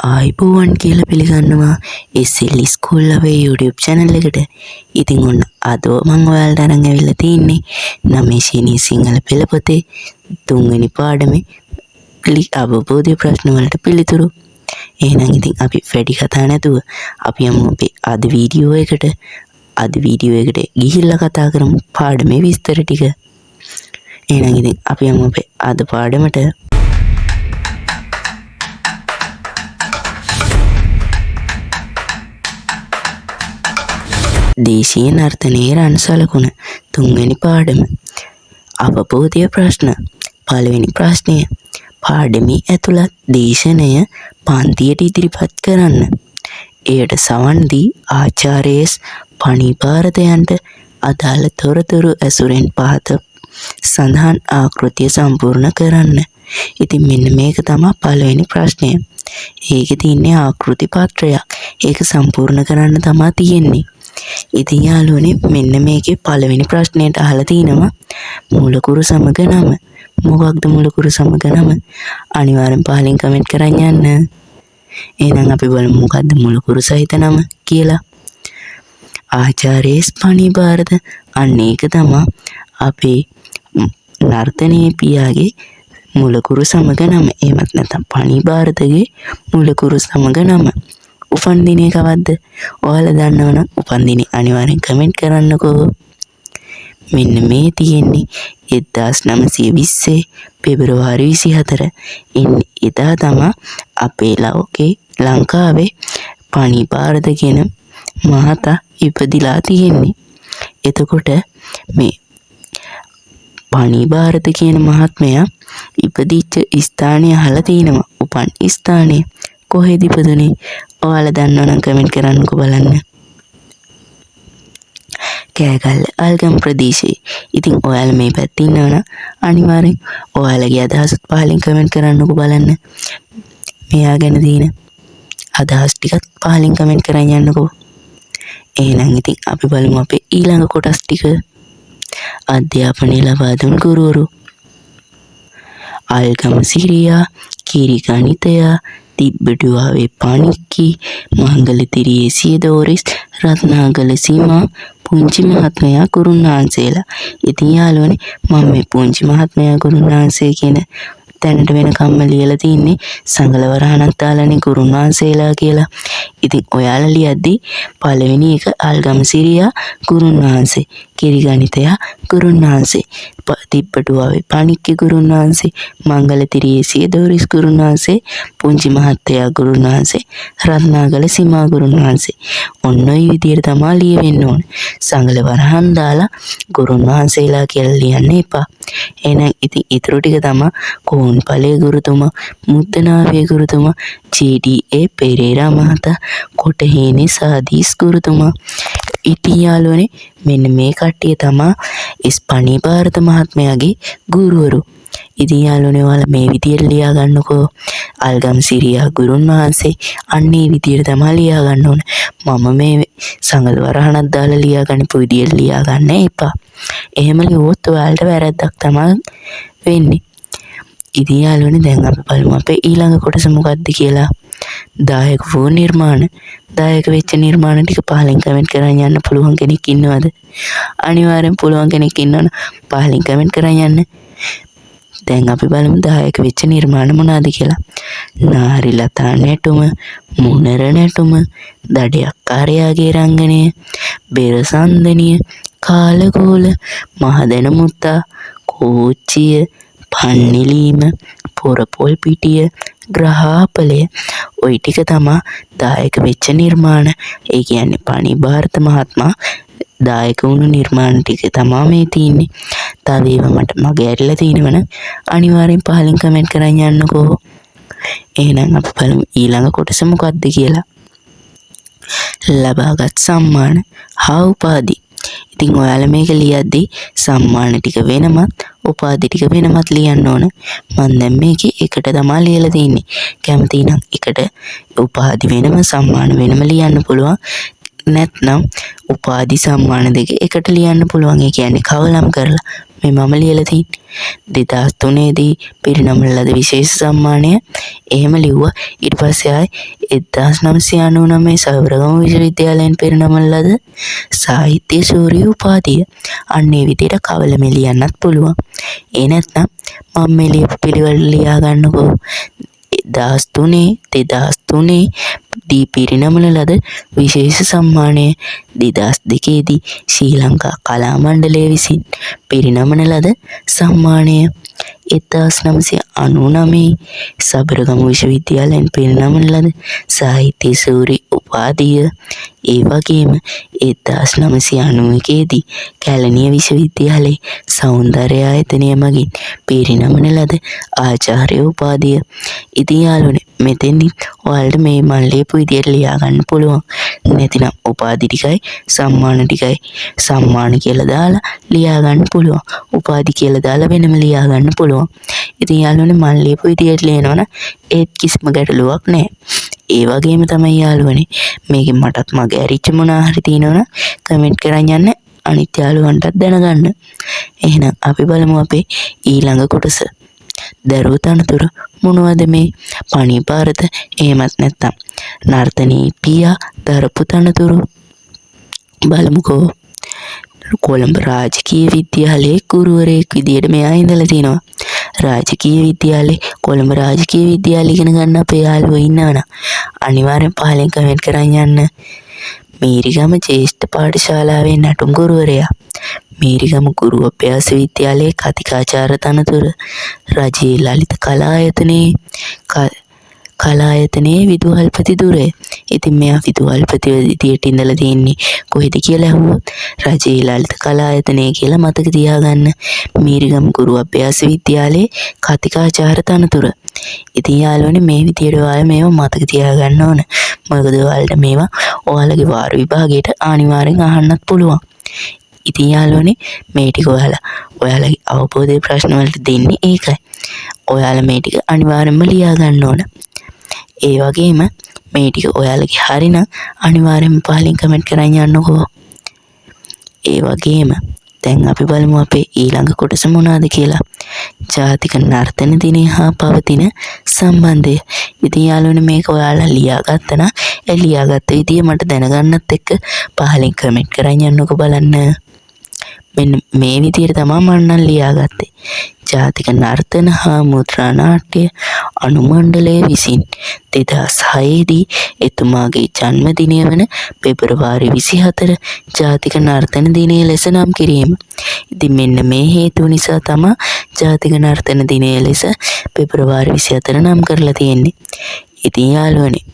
ආයුබෝවන් කියලා පිළිගන්නවා SL school අපේ YouTube channel එකට. ඉතින් ඔන්න අද මම ඔයාලට අරන් ඇවිල්ලා තින්නේ 9 ශ්‍රේණිය සිංහල පෙළ පොතේ තුන්වෙනි පාඩමේ අවබෝධය ප්‍රශ්න වලට පිළිතුරු. එහෙනම් ඉතින් අපි වැඩි කතා නැතුව අපි යමු අපේ අද වීඩියෝ එකට. අද වීඩියෝ එකට ගිහිල්ලා කතා කරමු පාඩමේ විස්තර ටික. එහෙනම් ඉතින් අපි යමු අපේ අද පාඩමට. දේශීය නර්තනයේ රන් සලකුණ තුන්වෙනි පාඩම. අවබෝධය ප්‍රශ්න. පළවෙනි ප්‍රශ්නය, පාඩමේ ඇතුළත් දේශනය පන්තියට ඉදිරිපත් කරන්න. එයට සවන් දී ආචාර්ය එස් පණිභාරතයන්ට අදාළ තොරතුරු ඇසුරෙන් පහත සඳහන් ආකෘතිය සම්පූර්ණ කරන්න. ඉතින් මෙන්න මේක තමා පළවෙනි ප්‍රශ්නය. ඒකේ තියෙන්නේ ආකෘති පත්‍රයක්. ඒක සම්පූර්ණ කරන්න තමා තියෙන්නේ. ඉතින් යාළුවනේ මෙන්න මේකේ පළවෙනි ප්‍රශ්නයට අහලා තිනවා මුලකුරු සමග නම. මොකක්ද මුලකුරු සමග නම? අනිවාර්යෙන් පහලින් කමෙන්ට් කරන් යන්න. එහෙනම් අපි බලමු මොකක්ද මුලකුරු සහිත නම කියලා. ආචාර්ය එස් පණිභාරත. අන්න ඒක තමා අපේ නර්තනයේ පියාගේ මුලකුරු සමග නම. එහෙමත් නැත්නම් පණිභාරතගේ මුලකුරු සමග නම. උපන් දිනය කවද්ද? ඔයාලා දන්නවනම් උපන් දිනේ අනිවාර්යෙන් කමෙන්ට් කරන්නකෝ. මෙන්න මේ තියෙන්නේ 1920 පෙබරවාරි 24. එන්නේ එදා තමා අපේ ලෝකේ ලංකාවේ පණිභාරත කියන මහතා ඉපදිලා තියෙන්නේ. එතකොට මේ පණිභාරත කියන මහත්මයා ඉපදිච්ච ස්ථානය අහලා තිනවා. උපන් ස්ථානය කොහෙද ඉපදුනේ? ඔයාලා දන්නවනම් කමෙන්ට් කරන්නකෝ බලන්න. කෑගල්ල අල්ගම ප්‍රදේශයේ. ඉතින් ඔයාලා මේ පැත්තේ ඉන්නවනම් අනිවාර්යෙන් ඔයාලගේ අදහසත් පහලින් කමෙන්ට් කරන්නකෝ බලන්න. මෙයා ගැන තියෙන අදහස් ටිකත් පහලින් කමෙන්ට් කරන් යන්නකෝ. එහෙනම් ඉතින් අපි බලමු අපේ ඊළඟ කොටස් ටික. අධ්‍යාපනය ලබා දුන් ගුරුවරු. අල්ගම සිරියා, කිරිගණිතයා, තිබ්බඩුවාවේ පණික්කි, මංගලතිරියේ සියදෝරිස්, රත්නාගල සීමා, පුංචි මහත්මයා ගුරුන්වහන්සේලා. ඉතින් යාළුවනේ මම මේ පුංචි මහත්මයා ගුරුන්වහන්සේ කියන තැනට වෙනකම්ම ලියලා තින්නේ සඟල වරහණක් දාලානේ ගුරුන්වහන්සේලා කියලා. ඉතින් ඔයාලා ලියද්දි පළවෙනි එක අල්ගම සිරියා ගුරුන්වහන්සේ, කිරිගණිතයා ගුරුන්වහන්සේ, තිබ්බටුවාවේ පණික්කි ගුරුන්වහන්සේ, මංගලතිරියේ සියදෝරිස් ගුරුන්වහන්සේ, පුංචි මහත්තයා ගුරුන්වහන්සේ, රත්නාගල සීමා ගුරුන්වහන්සේ. ඔන්න ඔය විදියට තමා ලියවෙන්න ඕන. සඟල වරහන් දාලා ගුරුන්වහන්සේලා කියලා ලියන්න එපා. එහෙනම් ඉතින් ඉතුරු ටික තමා කෝන්පලේ ගුරුතුමා, මුද්දනාවේ ගුරුතුමා, ජී.ඩී.ඒ. පෙරේරා මහතා, කොටහේනේ සාදීස් ගුරුතුමා. ඉතින් යාළුවනේ මෙන්න මේ කට්ටිය තමා එස් පණිභාරත මහත්මයාගේ ගුරුවරු. ඉතින් යාළුවනේ ඔයාලා මේ විදියට ලියා ගන්නකෝ. අල්ගම් සිරියා ගුරුන් වහන්සේ. අන්න ඒ විදියට තමා ලියා ගන්න ඕන. මම මේ සඟල වරහණක් දාලා ලියා ගන්නපු විදියට ලියා ගන්න එපා. එහෙම ලිව්වොත් ඔයාලට වැරැද්දක් තමා වෙන්නේ. ඉතින් යාළුවනේ දැන් අපි බලමු අපේ ඊළඟ කොටස මොකක්ද කියලා. දායක වූ නිර්මාණ. දායක වෙච්ච නිර්මාණ ටික පහලින් කමෙන්ට් කරන් යන්න පුළුවන් කෙනෙක් ඉන්නවද? අනිවාර්යෙන් පුළුවන් කෙනෙක් ඉන්නවනම් පහලින් කමෙන්ට් කරන් යන්න. දැන් අපි බලමු දායක වෙච්ච නිර්මාණ මොනවාද කියලා. නාරි ලතා නැටුම, මුනර නැටුම, දඩයක්කාරයාගේ රංගනය, බෙර සන්දනිය, කාලකෝල, මහදැන මුත්තා, කෝච්චිය, පන්නිලීම, පොරපොල් පිටිය, ග්‍රහාපලය. ඔය ටික තමා දායක වෙච්ච නිර්මාණ. ඒ කියන්නේ පණිභාරත මහත්මයා දායක වුණු නිර්මාණ ටික තමා මේ තියෙන්නේ. තව ඒවා මට මගේ ඇරිලා තියෙනවනම් අනිවාර්යෙන් පහලින් කමෙන්ට් කරන් යන්නකෝ. එහෙනම් අපි බලමු ඊළඟ කොටස මොකක්ද කියලා. ලබාගත් සම්මාන හා උපාධි. ඉතින් ඔයාලා මේක ලියද්දි සම්මාන ටික වෙනමත් උපාධි ටික වෙනමත් ලියන්න ඕන. මං දැන් මේකේ එකට තමා ලියලා තින්නේ. කැමති නම් එකට උපාධි වෙනම සම්මාන වෙනම ලියන්න පුළුවන්. නැත්නම් උපාධි සම්මාන දෙක එකට ලියන්න පුළුවන්. ඒ කියන්නේ කවලම් කරලා මේ මම ලියලා තින්නේ. 2003 දී පිරිනමන ලද විශේෂ සම්මානය. එහෙම ලිව්වා. ඊට පස්සේ ආයේ 1999 සබරගමු විශ්වවිද්‍යාලයෙන් පිරිනමන ලද සාහිත්‍ය ශූරිය උපාධිය. අන්න ඒ විදිහට කවලමේ ලියන්නත් පුළුවන්. ඒ නැත්නම් මම මේ ලියපු පිළිවෙල ලියා ගන්නකෝ. 2003 2003 දී පිරිනමන ලද විශේෂ සම්මානය, 2002 දී ශ්‍රී ලංකා කලා මණ්ඩලය විසින් පිරිනමන ලද සම්මානය, 1999 සබරගමු විශ්වවිද්‍යාලයෙන් පිරිනමන ලද සාහිත්‍ය ශූරි උපාධිය, ඒ වගේම 1991 දී කැලණිය විශ්වවිද්‍යාලයේ සෞන්දර්ය ආයතනය මගින් පිරිනමන ලද ආචාර්ය උපාධිය. ඉතින් යාළුවනේ, මෙතෙන්දි ඔයාලට මේ මං ලියපු විදියට ලියා ගන්න පුළුවන්. නැතිනම් උපාධි ටිකයි සම්මාන ටිකයි සම්මාන කියලා දාලා ලියා ගන්න පුළුවන්. උපාධි කියලා දාලා වෙනම ලියා ගන්න පුළුවන්. ඉතින් යාළුවනේ, මං ලියපු විදියට ලියනවනම් ඒත් කිසිම ගැටලුවක් නෑ. ඒ වගේම තමයි යාළුවනේ, මේකෙන් මටත් මග ඇරිච්ච මොනවා හරි තියෙනවනම් කමෙන්ට් කරන් යන්න, අනිත් යාළුවන්ටත් දැනගන්න. එහෙනම් අපි බලමු අපේ ඊළඟ කොටස. දැරූ තනතුරු මොනවද මේ පණිපාරත එහෙමත් නැත්නම් නර්තනී පියා දරපු තනතුරු බලමුකෝ. කොළඹ රාජකීය විද්‍යාලයේ ගුරුවරයෙක් විදියට මෙයා ඉඳලා තිනවා. රාජකීය විද්‍යාලේ, කොළඹ රාජකීය විද්‍යාලය ඉගෙන ගන්න අපේ යාළුවෝ ඉන්නවනම් අනිවාර්යෙන් පහලින් කමෙන්ට් කරන් යන්න. මීරිගම ජ්‍යෙෂ්ඨ පාඨශාලාවේ නැටුම් ගුරුවරයා. මීරිගම ගුරු අභ්‍යාස විද්‍යාලයේ කථිකාචාර්ය තනතුර. රජයේ ලලිත කලා ආයතනයේ කලායතනයේ විදුහල්පති ධුරය. ඉතින් මෙයා විදුහල්පති විදියට ඉඳලා තියෙන්නේ කොහෙද කියලා ඇහුවොත් රජයේ ලලිත කලායතනය කියලා මතක තියාගන්න. මීරිගම ගුරු අභ්‍යාස විද්‍යාලයේ කථිකාචාර්ය තනතුර. ඉතින් යාළුවනේ, මේ විදියට ඔයාලා මේවා මතක තියාගන්න ඕන. මොකද ඔයාලට මේවා ඔයාලගේ වාර විභාගයට අනිවාර්යෙන් අහන්නත් පුළුවන්. ඉතින් යාළුවනේ, මේ ටික ඔයාලා ඔයාලගේ අවබෝධය ප්‍රශ්න වලට දෙන්නේ ඒකයි. ඔයාලා මේ ටික අනිවාර්යෙන්ම ලියා ගන්න ඕන. ඒ වගේම මේ ටික ඔයාලගේ හරිනම් අනිවාර්යෙන්ම පහලින් කමෙන්ට් කරන් යන්නකෝ. ඒ වගේම දැන් අපි බලමු අපේ ඊළඟ කොටස මොනවද කියලා. ජාතික නර්තන දිනය හා පවතින සම්බන්ධය. ඉතින් යාළුවනේ, මේක ඔයාලා ලියාගත්තා නම් ඒ ලියාගත්ත විදිය මට දැනගන්නත් එක්ක පහලින් කමෙන්ට් කරන් යන්නකෝ බලන්න. මෙන්න මේ විදියට තමා මං නම් ලියාගත්තේ. ජාතික නර්තන හා මුද්‍රා නාට්‍ය අනුමණ්ඩලය විසින් 2006 දී එතුමාගේ ජන්මදිනය වන පෙබරවාරි 24 ජාතික නර්තන දිනය ලෙස නම් කිරීම. ඉතින් මෙන්න මේ හේතුව නිසා තමා ජාතික නර්තන දිනය ලෙස පෙබරවාරි 24 නම් කරලා තියෙන්නේ. ඉතින් යාළුවනේ,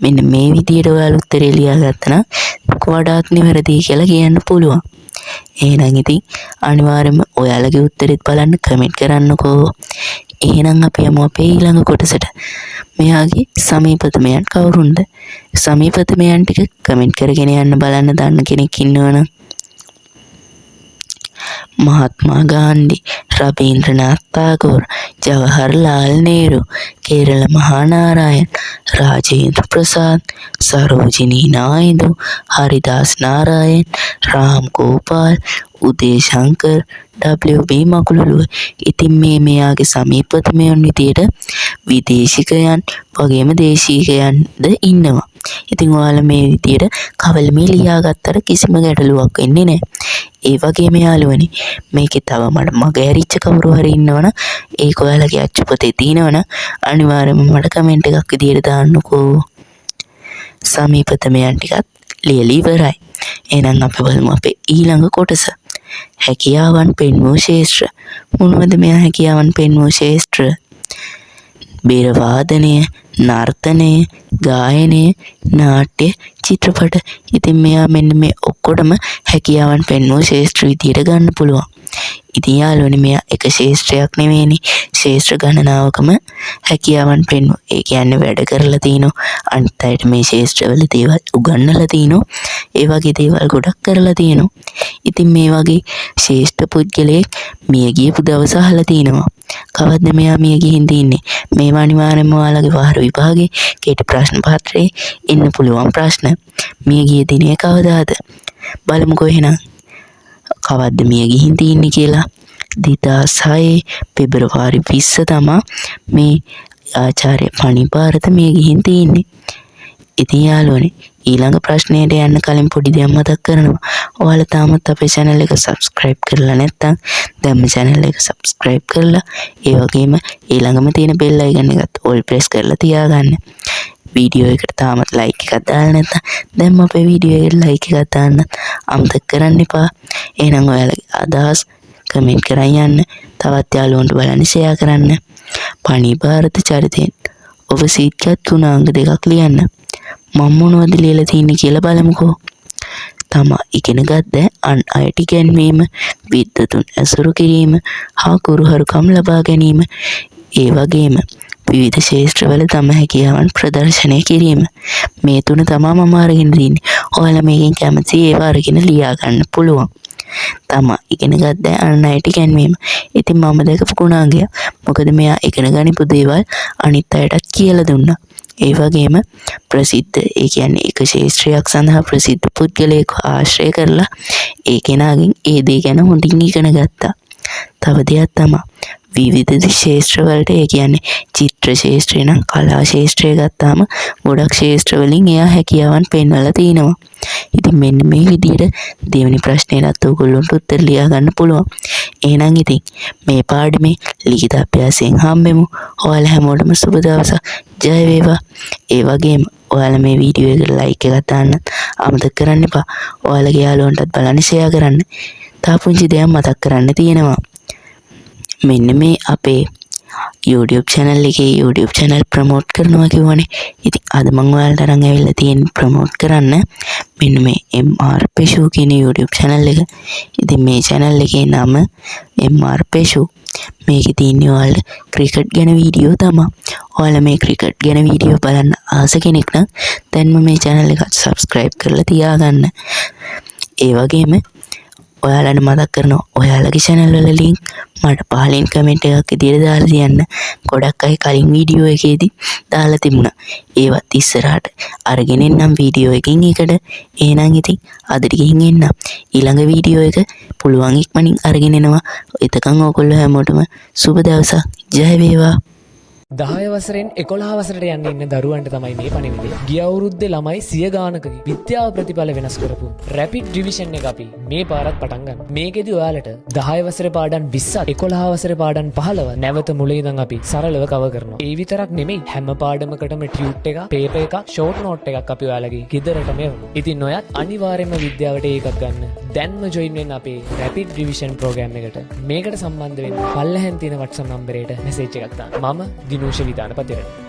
මෙන්න මේ විදියට ඔයාලා උත්තරේ ලියාගත්තා නම් වඩාත් නිවැරදියි කියලා කියන්න පුළුවන්. එහෙනම් ඉතින් අනිවාර්යයෙන්ම ඔයාලගේ උත්තරෙත් බලන්න කමෙන්ට් කරන්නකෝ. එහෙනම් අපි යමු අපේ ඊළඟ කොටසට. මෙයාගේ සමීපතමයන් කවුරුන්ද? සමීපතමයන් ටික කමෙන්ට් කරගෙන යන්න බලන්න දන්න කෙනෙක් ඉන්නවනම්. මහත්මා ගාන්ධි, රබීන්ද්‍රනාත් ටාගෝර්, ජවහර්ලාල් නේරු, කේරළ මහානාරායන්, රාජේන්ද්‍ර ප්‍රසාද්, සරෝජිනී නායිඩු, හරිදාස් නාරායන්, රාම් ගෝපාල්, උදේ ශංකර්, WB මකුලොළුව. ඉතින් මේ මෙයාගේ සමීපතමයන් විදියට විදේශිකයන් වගේම දේශීයයන්ද ඉන්නවා. ඉතින් ඔයාලා මේ විදියට කවලමේ ලියාගත්තට කිසිම ගැටලුවක් වෙන්නේ නැහැ. ඒ වගේම යාළුවනේ, මේකේ තව මට මග ඇරිච්ච කවුරු හරි ඉන්නවනම්, ඒක ඔයාලගේ අච්චු පොතේ තියෙනවනම් අනිවාර්යයෙන්ම මට කමෙන්ට් එකක් විදියට දාන්නකෝ. සමීපතමයන් ටිකත් ලියලා ඉවරයි. එහෙනම් අපි බලමු අපේ ඊළඟ කොටස. හැකියාවන් පෙන්වූ ක්ෂේත්‍ර. මොනවද මෙයා හැකියාවන් පෙන්වූ ක්ෂේත්‍ර? බෙර වාදනය, නර්තනය, ගායනය, නාට්‍ය, චිත්‍රපට. ඉතින් මෙයා මෙන්න මේ ඔක්කොටම හැකියාවන් පෙන්වූ ක්ෂේත්‍ර විදියට ගන්න පුළුවන්. ඉතින් යාළුවනේ, මෙයා එක ක්ෂේත්‍රයක් නෙවෙයිනේ. ක්ෂේත්‍ර ගණනාවකම හැකියාවන් පෙන්වුවා. ඒ කියන්නේ වැඩ කරලා තිනවා. අනිත් අයට මේ ක්ෂේත්‍රවල දේවල් උගන්වලා තිනවා. ඒ වගේ දේවල් ගොඩක් කරලා තියෙනවා. ඉතින් මේ වගේ ශ්‍රේෂ්ඨ පුද්ගලයෙක් මිය ගියපු දවස අහලා තිනවා. කවද්ද මෙයා මිය ගිහින් තින්නේ? මේවා අනිවාර්යයෙන්ම ඔයාලගේ වාර විභාගේ කෙටි ප්‍රශ්න පත්‍රයේ එන්න පුළුවන් ප්‍රශ්න. මිය ගිය දිනය කවදාද? බලමුකෝ එහෙනම්. කවද්ද මිය ගිහින් තින්නේ කියලා. 2006 පෙබරවාරි 20 තමා මේ ආචාර්ය පණිභාරත මිය ගිහින් තියෙන්නේ. ඉතින් යාළුවනේ, ඊළඟ ප්‍රශ්නයට යන්න කලින් පොඩි දෙයක් මතක් කරනවා. ඔයාලා තාමත් අපේ channel එක subscribe කරලා නැත්නම් දැන්ම channel එක subscribe කරලා, ඒ වගේම ඊළඟම තියෙන bell icon එකත් all press කරලා තියාගන්න. වීඩියෝ එකට තාමත් ලයික් එකක් දාලා නැත්නම් දැන්ම අපේ වීඩියෝ එකට ලයික් එකක් දාන්න අමතක කරන්න එපා. එහෙනම් ඔයාලගේ අදහස් කමෙන්ට් කරන් යන්න. තවත් යාළුවන්ට බලන්න ෂෙයා කරන්න. පණිභාරත චරිතයෙන් ඔබ සිත්ගත් ගුණාංග දෙකක් ලියන්න. මම මොනවද ලියලා තියෙන්නේ කියලා බලමුකෝ. තමා ඉගෙනගත් දෑ අන් අයට ඉගැන්වීම, විද්වතුන් ඇසුරු කිරීම හා ගුරුහරුකම් ලබා ගැනීම, ඒ වගේම විවිධ ක්ෂේත්‍රවල තම හැකියාවන් ප්‍රදර්ශනය කිරීම. මේ තුන තමා මම අරගෙන තින්නේ. ඔයාලා මේකෙන් කැමති ඒවා අරගෙන ලියා ගන්න පුළුවන්. තමා ඉගෙනගත් දෑ අන් අයට ඉගැන්වීම. ඉතින් මම දැකපු ගුණාංගයක්. මොකද මෙයා ඉගෙන ගනිපු දේවල් අනිත් අයටත් කියලා දුන්නා. ඒ වගේම ප්‍රසිද්ධ, ඒ කියන්නේ එක ක්ෂේත්‍රයක් සඳහා ප්‍රසිද්ධ පුද්ගලයෙක්ව ආශ්‍රය කරලා ඒ කෙනාගෙන් ඒ දේ ගැන හොඳින් ඉගෙන ගත්තා. තව දෙයක් තමා විවිධ ක්ෂේත්‍රවලට, ඒ කියන්නේ චිත්‍ර ක්ෂේත්‍රය නම් කලා ක්ෂේත්‍රය ගත්තාම ගොඩක් ක්ෂේත්‍ර වලින් එයා හැකියාවන් පෙන්වලා තිනවා. ඉතින් මෙන්න මේ විදිහට දෙවෙනි ප්‍රශ්නයටත් ඔයගොල්ලන්ට උත්තර ලියා ගන්න පුළුවන්. එහෙනම් ඉතින් මේ පාඩමේ ලිඛිත අභ්‍යාසයෙන් හම්බෙමු. ඔයාලා හැමෝටම සුබ දවසක්. ජය වේවා. ඒ වගේම ඔයාලා මේ වීඩියෝ එකට ලයික් එකක් දාන්න අමතක කරන්න එපා. ඔයාලගේ යාළුවන්ටත් බලන්න ෂෙයා කරන්න. තව පුංචි දෙයක් මතක් කරන්න තියෙනවා. මෙන්න මේ අපේ YouTube channel එකේ YouTube channel promote කරනවා කිව්වනේ. ඉතින් අද මං ඔයාලට අරන් ඇවිල්ලා තියෙන්නේ ප්‍රොමෝට් කරන්න මෙන්න මේ MR Peshu කියන YouTube channel එක. ඉතින් මේ channel එකේ නම MR Peshu. මේකේ තියෙන්නේ ඔයාලට ක්‍රිකට් ගැන වීඩියෝ තමා. ඔයාලා මේ ක්‍රිකට් ගැන වීඩියෝ බලන්න ආස කෙනෙක් නම් දැන්ම මේ channel එක subscribe කරලා තියාගන්න. ඒ වගේම ඔයාලට මතක් කරනවා, ඔයාලගේ channel වල link මට පහලින් කමෙන්ට් එකක් විදියට දාලා තියන්න. ගොඩක් අය කලින් වීඩියෝ එකේදී දාලා තිබුණා. ඒවත් ඉස්සරහට අරගෙන එන්නම් වීඩියෝ එකකින් එකට. එහෙනම් ඉතින් අදට ගිහින් එන්නම්. ඊළඟ වීඩියෝ එක පුළුවන් ඉක්මනින් අරගෙන එනවා. එතකන් ඔයගොල්ලෝ හැමෝටම සුබ දවසක්. ජය වේවා. 10 වසරෙන් 11 වසරට යන්න ඉන්න දරුවන්ට තමයි මේ පණිවිඩය. ගිය අවුරුද්දේ ළමයි සිය ගානකගේ විද්‍යාව ප්‍රතිඵල වෙනස් කරපු රැපිඩ් රිවිෂන් එක අපි මේ පාරත් පටන් ගන්නවා. මේකෙදි ඔයාලට 10 වසරේ පාඩම් 20ක්, 11 වසරේ පාඩම් 15 නැවත මුලින් ඉඳන් අපි සරලව කවර් කරනවා. ඒ විතරක් නෙමෙයි, හැම පාඩමකටම ටියුට් එකක්, පේපර් එකක්, ෂෝට් නෝට් එකක් අපි ඔයාලගේ ගෙදරටම එවනවා. ඉතින් ඔයත් අනිවාර්යයෙන්ම විද්‍යාවට ඒකක් ගන්න. දැන්ම ජොයින් වෙන්න අපේ රැපිඩ් රිවිෂන් ප්‍රෝග්‍රෑම් එකට. මේකට සම්බන්ධ වෙන්න පල්ලෙහෙන් තියෙන WhatsApp නම්බරයට මැසේජ් එකක් දාන්න. මම දිනූෂ විතාන පතිරණ.